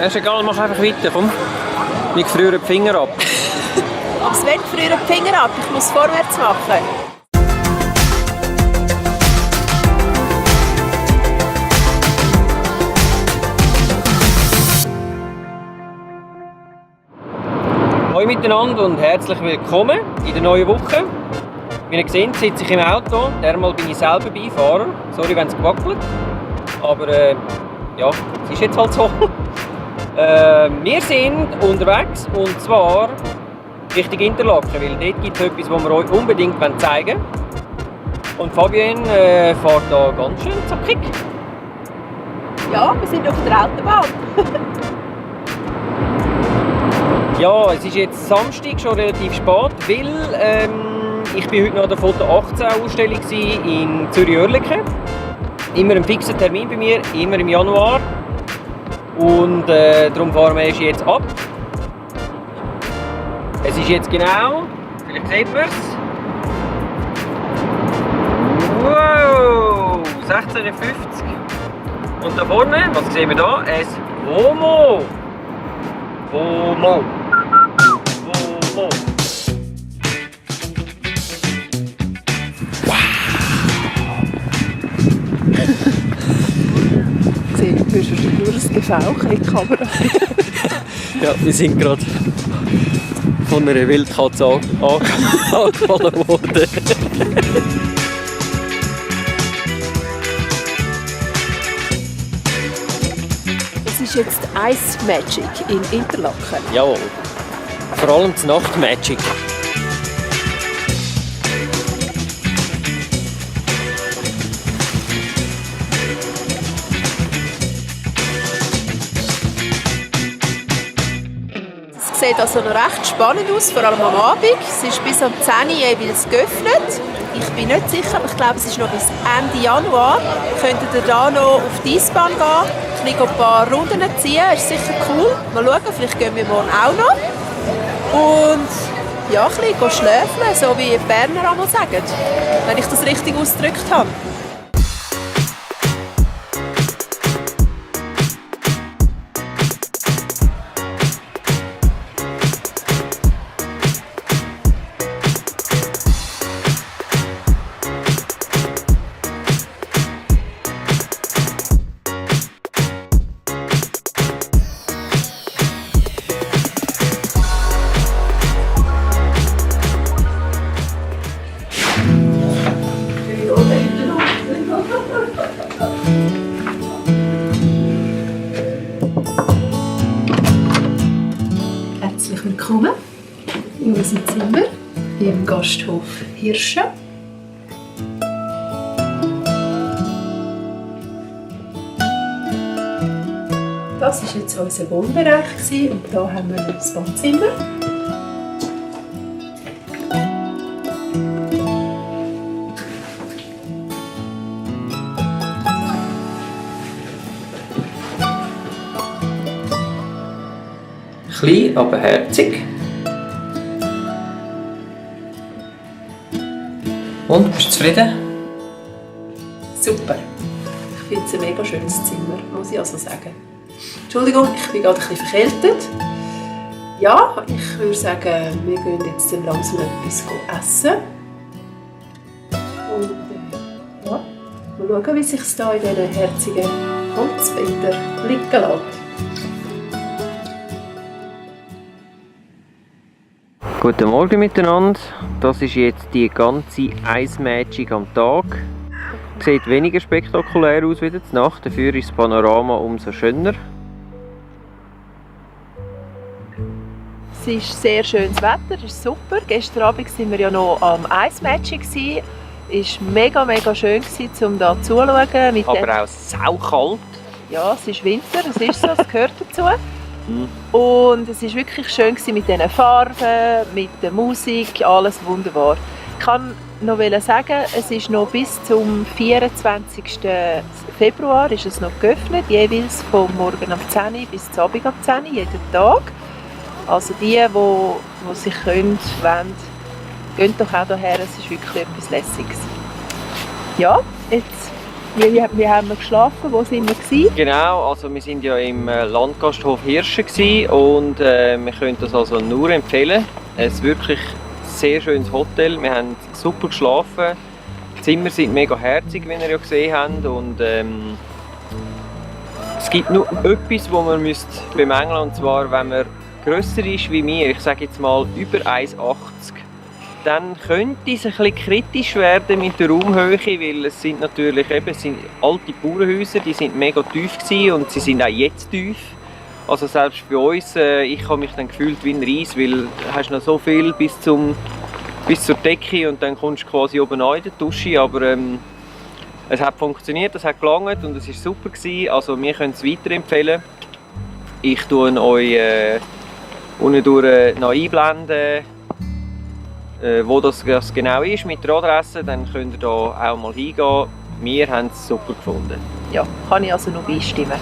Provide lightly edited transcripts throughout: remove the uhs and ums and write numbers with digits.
Ist egal, mach einfach weiter, komm. Ich friere die Finger ab. Was will früher die Finger ab? Ich muss vorwärts machen. Hallo miteinander und herzlich willkommen in der neuen Woche. Wie ihr seht, sitze ich im Auto. Dermal bin ich selber Beifahrer. Sorry, wenn es gewackelt. Aber ja, es ist jetzt halt so. Wir sind unterwegs und zwar Richtung Interlaken, weil dort gibt es etwas, was wir euch unbedingt zeigen wollen. Und Fabienne fährt da ganz schön zackig. Ja, wir sind auf der Autobahn. Ja, es ist jetzt Samstag, schon relativ spät, weil ich bin heute noch an der Foto 18 Ausstellung in Zürich-Oerlikon. Immer ein fixer Termin bei mir, immer im Januar. Und darum fahren wir jetzt ab. Es ist jetzt genau, vielleicht sieht man es. Wow, 16,50. Und da vorne, was sehen wir da? Ein Womo. Womo. Womo. Du hörst schon nur das Gefauch in die Kamera. Ja, wir sind gerade von einer Wildkatze angefallen worden. Es ist jetzt Ice Magic in Interlaken. Jawohl. Vor allem das Nachtmagic. Es sieht also noch recht spannend aus, vor allem am Abend. Es ist bis um 10 Uhr jeweils geöffnet. Ich bin nicht sicher, aber ich glaube, es ist noch bis Ende Januar. Könntet ihr hier noch auf die Eisbahn gehen, ein paar Runden ziehen, ist sicher cool. Mal schauen, vielleicht gehen wir morgen auch noch. Und ja, ein bisschen schlöfeln, so wie die Berner einmal sagen, wenn ich das richtig ausgedrückt habe. Herzlich willkommen in unserem Zimmer im Gasthof Hirsche. Das war jetzt unser Wohnbereich und hier haben wir das Badzimmer. Klein, aber herzig. Und, bist du zufrieden? Super. Ich finde es ein mega schönes Zimmer, muss ich also sagen. Entschuldigung, ich bin gerade ein bisschen verkältet. Ja, ich würde sagen, wir gehen jetzt langsam etwas essen. Und ja, mal schauen, wie sich es hier in diesen herzigen Holzbändern liegen lässt. Guten Morgen miteinander. Das ist jetzt die ganze Ice Magic am Tag. Sieht weniger spektakulär aus wie die Nacht, dafür ist das Panorama umso schöner. Es ist sehr schönes Wetter, es ist super. Gestern Abend waren wir ja noch am Ice Magic. Es war mega, mega schön, um hier zuzuschauen. Aber auch saukalt. Ja, es ist Winter, es ist so, es gehört dazu. Und es war wirklich schön mit diesen Farben, mit der Musik, alles wunderbar. Ich kann noch sagen, es ist noch bis zum 24. Februar ist es noch geöffnet, jeweils vom Morgen um 10 Uhr bis zum Abend um 10 Uhr, jeden Tag. Also die sich können, wollen, gehen doch auch hierher, es ist wirklich etwas Lässiges. Ja, jetzt Wie haben wir geschlafen? Wo sind wir gewesen? Genau, also wir sind ja im Landgasthof Hirschen gewesen und wir können das also nur empfehlen. Es ist wirklich ein sehr schönes Hotel. Wir haben super geschlafen. Die Zimmer sind mega herzig, wie ihr ja gesehen habt. Und es gibt nur etwas, das man bemängeln müsste, und zwar, wenn man grösser ist wie mir, ich sage jetzt mal über 1,80, dann könnte es ein bisschen kritisch werden mit der Raumhöhe, weil es sind natürlich es sind alte Bauernhäuser, die sind mega tief gewesen und sie sind auch jetzt tief. Also selbst bei uns, ich habe mich dann gefühlt wie ein Reis, weil du hast noch so viel bis zur Decke und dann kommst du quasi oben an in der Dusche, aber es hat funktioniert, es hat gelangt und es war super gewesen. Also wir können es weiterempfehlen. Ich tue euch unten durch noch einblenden, wo das genau ist mit der Adresse, dann könnt ihr da auch mal hingehen. Wir haben es super gefunden. Ja, kann ich also nur beistimmen.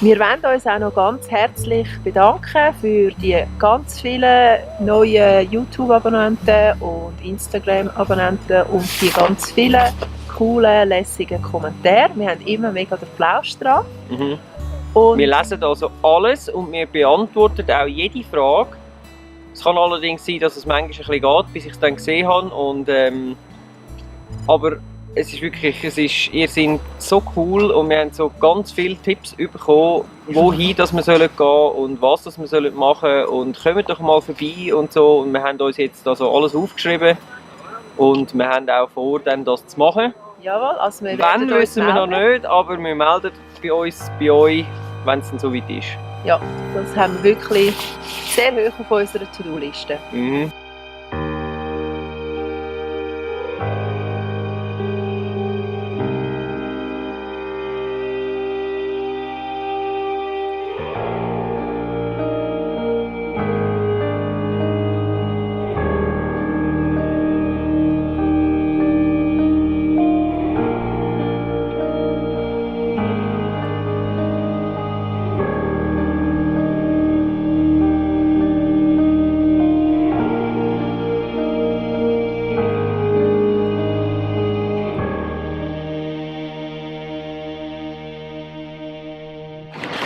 Wir wollen uns auch noch ganz herzlich bedanken für die ganz vielen neuen YouTube-Abonnenten und Instagram-Abonnenten und die ganz vielen coolen, lässigen Kommentare. Wir haben immer mega den Plausch dran. Mhm. Und wir lesen also alles und wir beantworten auch jede Frage. Es kann allerdings sein, dass es manchmal ein bisschen geht, bis ich es dann gesehen habe. Und, aber es ist wirklich, ihr seid so cool und wir haben so ganz viele Tipps bekommen, wohin dass wir gehen sollen und was dass wir machen sollen. Und kommt doch mal vorbei und so. Und wir haben uns jetzt also alles aufgeschrieben und wir haben auch vor, dann das zu machen. Jawohl, also wir Wann wissen wir noch nicht, aber wir melden bei euch, wenn es dann soweit ist. Ja, das haben wir wirklich sehr hoch auf unserer To-Do-Liste. Mhm.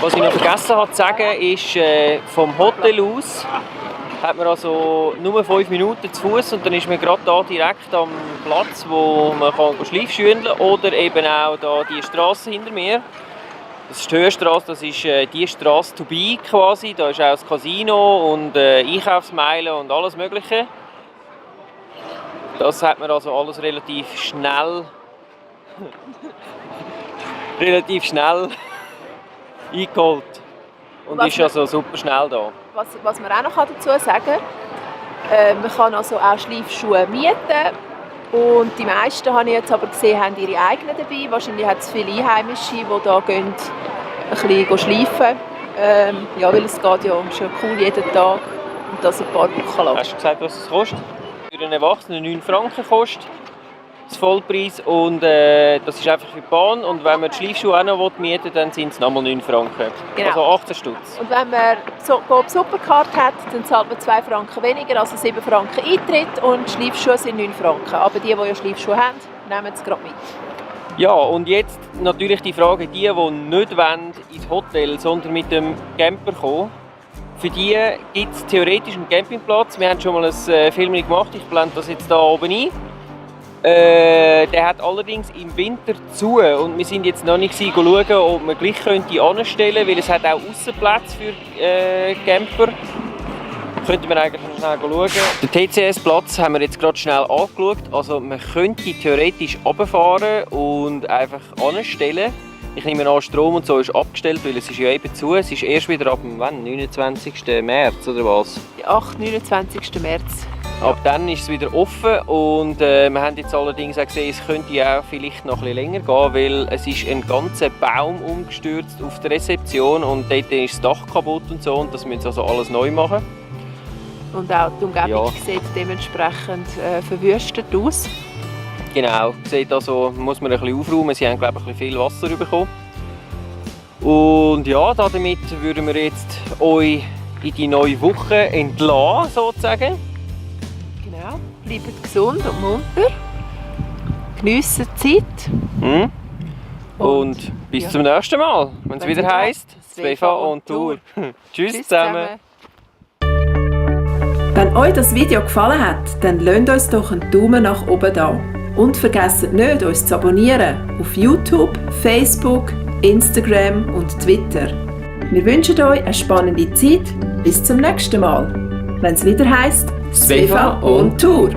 Was ich noch vergessen habe zu sagen, ist, vom Hotel aus hat man also nur 5 Minuten zu Fuß und dann ist man gerade da direkt am Platz, wo man Schleifschülen kann oder eben auch da die Straße hinter mir. Das ist die Höhenstrasse, das ist die Straße to be quasi. Da ist auch das Casino und Einkaufsmeilen und alles Mögliche. Das hat man also alles relativ schnell eingeholt und ist also super schnell da. Was man auch noch dazu sagen kann, man kann also auch Schleifschuhe mieten und die meisten, habe ich jetzt aber gesehen, haben ihre eigenen dabei. Wahrscheinlich hat es viele Einheimische, die hier gehen, ein bisschen schleifen. Ja, weil es geht ja schon cool jeden Tag und das ein paar Wochen lang. Hast du gesagt, was es kostet? Für einen Erwachsenen 9 Franken kostet das Vollpreis und das ist einfach für die Bahn und wenn man die Schleifschuhe auch noch mieten will, dann sind es nochmal 9 Franken. Genau. Also 18 Stutz. Und wenn man Coop Supercard hat, dann zahlt man 2 Franken weniger, also 7 Franken Eintritt und die Schleifschuhe sind 9 Franken. Aber die ja Schleifschuhe haben, nehmen es gerade mit. Ja, und jetzt natürlich die Frage, die nicht wollen ins Hotel, sondern mit dem Camper kommen. Für die gibt es theoretisch einen Campingplatz. Wir haben schon mal ein Film gemacht, ich blende das jetzt hier oben ein. Der hat allerdings im Winter zu und wir sind jetzt noch nicht schauen, ob man gleich anstellen könnte, weil es hat auch Aussenplätze für Camper. Könnte man eigentlich noch schnell schauen. Den TCS-Platz haben wir jetzt gerade schnell angeschaut. Also man könnte theoretisch runterfahren und einfach anstellen. Ich nehme an, Strom und so ist abgestellt, weil es ist ja eben zu. Es ist erst wieder ab dem 29. März oder was? 29. März. Ab dann ist es wieder offen und wir haben jetzt allerdings auch gesehen, es könnte auch vielleicht noch ein bisschen länger gehen, weil es ist ein ganzer Baum umgestürzt auf der Rezeption und dort ist das Dach kaputt und so und das müssen sie also alles neu machen. Und auch die Umgebung sieht dementsprechend verwüstet aus. Genau, sieht also, muss man ein bisschen aufräumen, sie haben glaube ich ein bisschen viel Wasser bekommen. Und ja, damit würden wir jetzt euch in die neue Woche entlassen, sozusagen. Genau, bleibt gesund und munter. Geniessen die Zeit. Und bis zum nächsten Mal, wenn es wieder heisst Svefa on Tour. Tschüss zusammen. Wenn euch das Video gefallen hat, dann lasst uns doch einen Daumen nach oben da. Und vergesst nicht, uns zu abonnieren auf YouTube, Facebook, Instagram und Twitter. Wir wünschen euch eine spannende Zeit. Bis zum nächsten Mal, wenn es wieder heisst Svefa on Tour.